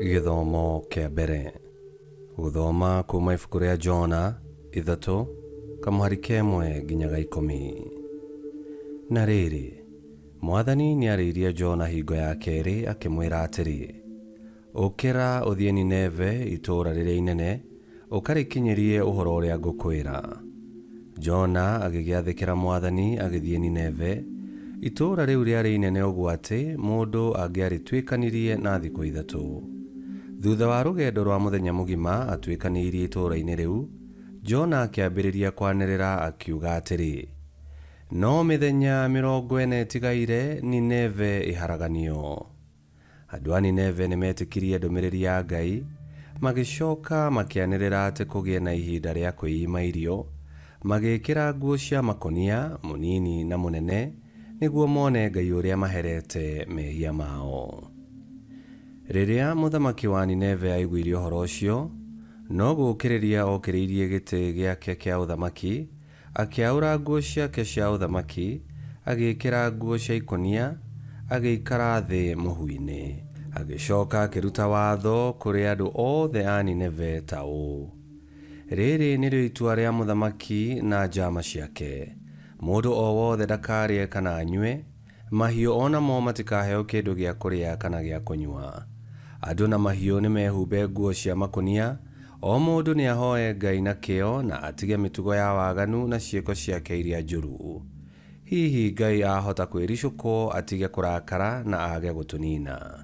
Gĩthomo kĩa mbere. Gũthoma kuma ibuku rĩa Jona 3 kamũhari ka ĩmwe nginya ga 10. Na rĩrĩ, Mwathani nĩarĩirie Jona hingo ya kerĩ akĩmwĩra atĩrĩ, Ũkĩra ũthiĩ Nineve, itũũra rĩrĩa inene, ũkarĩkinyĩrie ũhoro ũrĩa ngũkwĩra. Jona agĩgĩathĩkĩra Mwathani agĩthiĩ Nineve, itũũra rĩu rĩarĩ inene ũguo atĩ mũndũ angĩarĩtuĩkanirie na thikũ ithatũ. Thuutha wa rũgendo rwa mũthenya mũgima atuĩkanĩirie itũũra-inĩ rĩu, Jona akĩambĩrĩria kwanĩrĩra akiuga atĩrĩ, No mĩthenya 40 ĩtigaire Nineve ĩharaganio. Andũ a Nineve nĩ meetĩkirie ndũmĩrĩri ya Ngai, magĩcoka makĩanĩrĩra atĩ kũgĩe na ihinda rĩa kwĩima irio, magĩĩkĩra nguo cia makũnia, mũnini na mũnene, nĩguo mone Ngai ũrĩa maherete mehia mao. Rĩrĩa mũthamaki wa Nineve aaiguire ũhoro ũcio, no gũũkĩrĩria okĩrĩirie gĩtĩ gĩake kĩa ũthamaki, Akĩaũra nguo ciake cia ũthamaki, agĩĩkĩra nguo cia ikũnia, agĩikara thĩ mũhu-inĩ. Agĩcoka akĩruta watho kũrĩ andũ othe a Nineve ta ũũ, Rĩrĩ nĩrĩo itua rĩa mũthamaki na njama ciake, Mũndũ o wothe ndakarĩe kana anyue, Mahiũ o namo matikaheo kĩndũ gĩa kũrĩa kana gĩa kũnyua. Andũ na mahiũ nĩmehumbe nguo cia makũnia, o mũndũ nĩahoe Ngai na kĩyo na atige mĩtugo ya waganu na ciĩko ciake iria njũru. Hihi Ngai ahota kwĩricũkwo atige kũrakara na aage gũtũniina.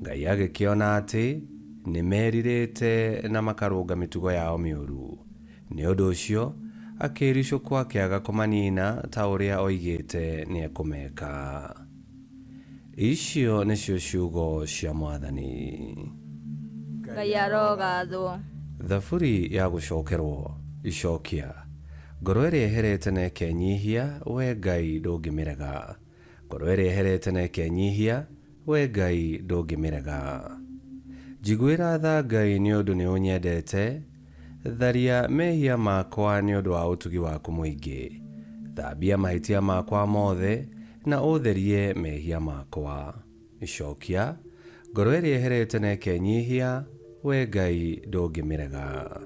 Ngai agĩkĩona atĩ nĩmerirĩte na makarũnga mĩtugo yao mĩũru. Nĩ ũndũ ũcio, akĩĩricũkwo akĩaga kũmaniina ta ũrĩa oigĩte nĩekũmeka. Icio nĩcio ciugo cia Mwathani. Ngai arogathwo. Thaburi ya gũcokerwo. Icokia. Ngoro ĩrĩa ĩherete na ĩkenyihia, wee Ngai ndũngĩmĩrega. Ngoro ĩrĩa ĩherete na ĩkenyihia, wee Ngai ndũngĩmĩrega. Njiguĩra tha Ngai nĩ ũndũ nĩ ũnyendete, tharia mehia makwa nĩ ũndũ wa ũtugi waku mũingĩ. Thambia mahĩtia makwa mothe na ũtherie mehia makwa. Icokia, Ngoro ĩrĩa ĩherete na ĩkenyihia, wee Ngai ndũngĩmĩrega.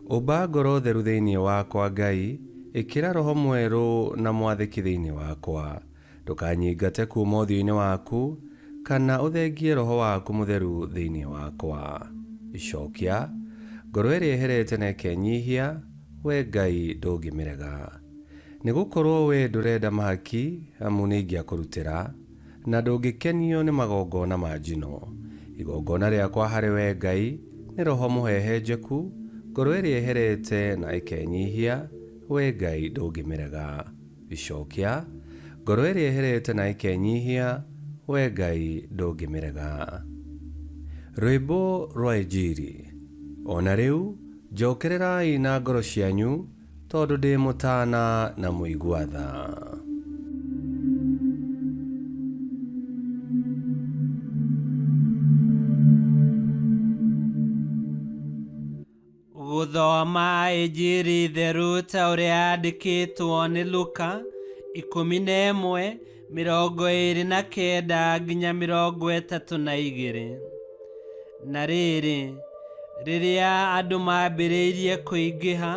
Ũmba ngoro theru thĩinĩ wakwa Ngai, ĩkĩra roho mwerũ na mwathĩki thĩinĩ wakwa. Ndũkanyingate kuuma ũthiũ-inĩ waku, kana ũthengie roho waku mũtheru thĩinĩ wakwa. Icokia, Ngoro ĩrĩa ĩherete na ĩkenyihia, wee Ngai ndũngĩmĩrega. Nĩ gũkorũo wee ndũrenda mahaki, amu nĩingĩakũrutĩra, na ndũngĩkenio nĩ magongona ma njino. Igongona rĩakwa harĩ wee Ngai nĩ roho mũhehenjeku, ngoro ĩrĩa ĩherete na ĩkenyihia, wee Ngai ndũngĩmĩrega. Icokia, Ngoro ĩrĩa ĩherete na ĩkenyihia, wee Ngai ndũngĩmĩrega. Rwĩmbo rwa Injiri. O na rĩu, njokererai na ngoro cianyu, tondũ ndĩ mũtaana na mũigua tha. Gũthoma Injiri theru ta ũrĩa yandĩkĩtwo nĩ Luka 11 29 nginya 32. Na rĩrĩ, rĩrĩa andũ maambĩrĩirie kũingĩha,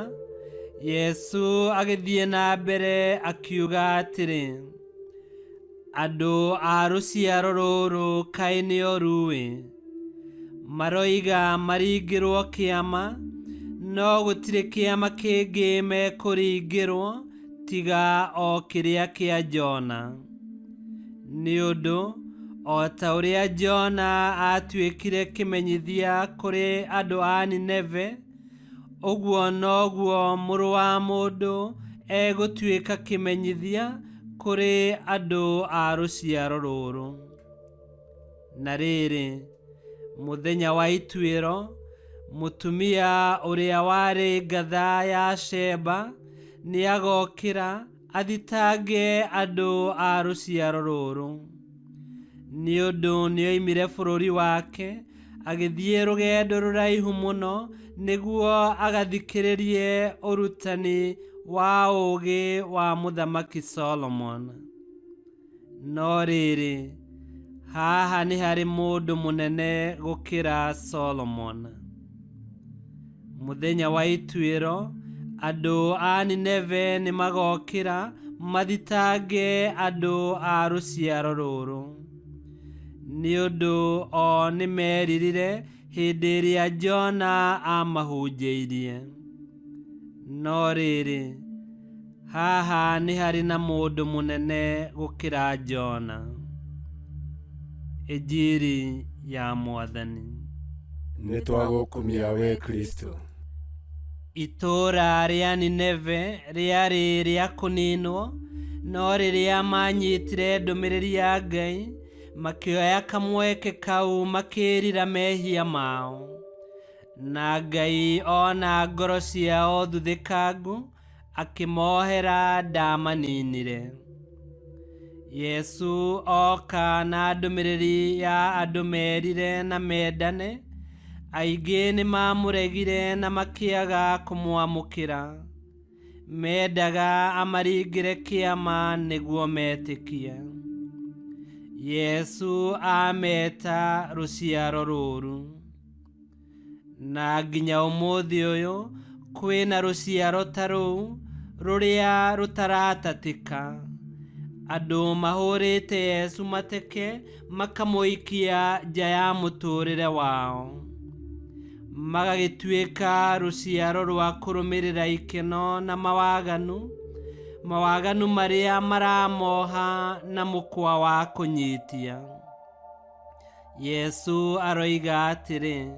Yesu agĩthiĩ na mbere akiuga atĩrĩ, Andũ a rũciaro rũrũ kaĩ nĩ oru-ĩ! Maroiga maringĩrwo kĩama, no gũtirĩ kĩama kĩngĩ mekũringĩrwo tiga o kĩrĩa kĩa Jona. Nĩ ũndũ, o ta ũrĩa Jona aatuĩkire kĩmenyithia kũrĩ andũ a Nineve, ũguo noguo Mũrũ wa Mũndũ egũtuĩka kĩmenyithia kũrĩ andũ a rũciaro rũrũ. Na rĩrĩ, mũthenya wa ituĩro, mũtumia ũrĩa warĩ ngatha ya Sheba nĩagokĩra athitange andũ a rũciaro rũrũ. Nĩ ũndũ nĩoimire bũrũri wake agĩthiĩ rũgendo rũraihu mũno nĩguo agathikĩrĩrie ũrutani wa ũũgĩ wa Mũthamaki Solomon. No rĩrĩ, Haha nĩ harĩ mũndũ mũnene gũkĩra Solomon. Mũthenya wa ituĩro, andũ a Nineve nĩ magokĩra mathitange andũ a rũciaro rũrũ, nĩ ũndũ o nĩ meririre hĩndĩ ĩrĩa Jona aamahunjĩirie. No rĩrĩ, haha nĩ harĩ na mũndũ mũnene gũkĩra Jona. Injiri ya Mwathani. Nĩ twagũkumia we Kristo. Itũũra rĩa Nineve rĩarĩ rĩa kũninwo, no rĩrĩa maanyitire ndũmĩrĩri ya Ngai, makĩoya kamweke kau makĩĩrira mehia mao. Na Ngai ona ngoro ciao thuthĩkangu, akĩmohera ndamaninire. Yesu oka na ndũmĩrĩri ya andũ merire na mendane, aingĩ nĩmamũregire na makĩaga kũmwamũkĩra. Mendaga amaringĩre kĩama nĩguo metĩkie. Yesu ameta rũciaro rũru. Na nginya ũmũthĩ ũyũ kwĩna rũciaro ta rũu rũrĩa rũtaratatĩka. Andũ mahũrĩte Yesu mateke makamũikia nja ya mũtũrĩre wao. Magagĩtuĩka rũciaro rwa kũrũmĩrĩra ikeno na mawaganu, mawaganu marĩa maramoha na mũkwa wa kũnyitia. Yesu aroiga atĩrĩ,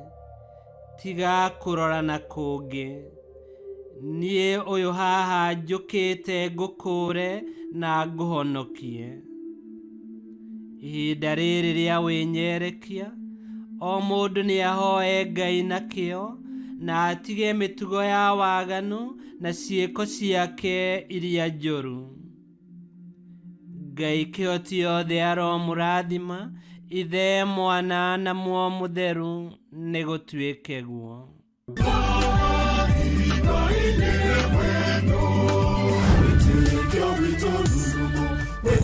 tiga kũrora na kũngĩ. Niĩ ũyũ haha njũkĩte ngũkũũre na ngũhonokie. Ihinda rĩrĩ rĩa wĩnyerekia, o mũndũ nĩ ahoe Ngai na kĩyo na atige mĩtugo ya waganu na ciĩko ciake iria njũru. Ngai kĩhoti yothe aromũrathima, Ithe, Mwana na Muoyo Mũtheru, nĩ gũtuĩke guo.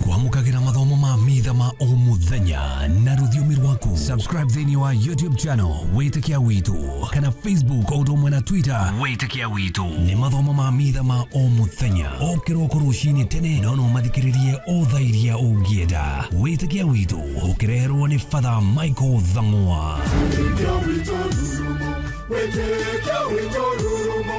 Kwamũkagĩra mathomo ma mitha ma o mũthenya na rũthiomi rwaku. Subscribe thĩinĩ wa YouTube channel Wĩtĩkia Witũ kana Facebook o ũndũ ũmwe na Twitter Wĩtĩkia Witũ. Nĩ mathomo ma mitha ma o mũthenya o kĩroko rũcinĩ tene, no no mathikĩrĩrie o thaa iria ũngĩenda. Wĩtĩkia Witũ ũkĩreherwo nĩ Father Michael Thang'wa. Wĩtĩkia witũ rurumo, wĩtĩkia witũ rurumo.